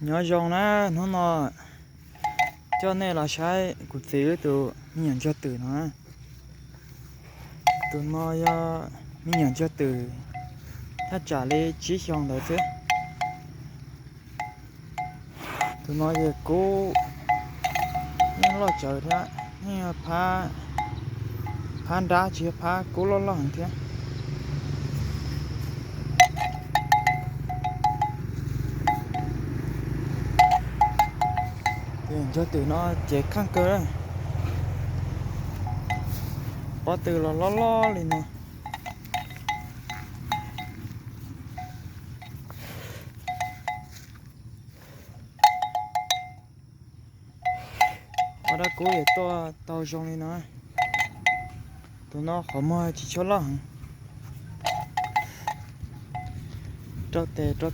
Nyob zoo na, hnub no coj nej los saib kuv txiv wb tus me nyuam ntsuag twm no. Tus no yog me nyuam ntsuag twm thaj tsam li tsib xyoos ntawd xwb. Tus no yog kub, yeej loj tsawv thiab, yeej phab nrab tsis yog phab kub loj loj heev thiab. Tus ntsuag twm no cev kheej kawg, pob tw los loj loj li no. Ob dab kub es tuaj tau zoo li no. Tus no qhov muag tsis tshua loj heev, rau tes rau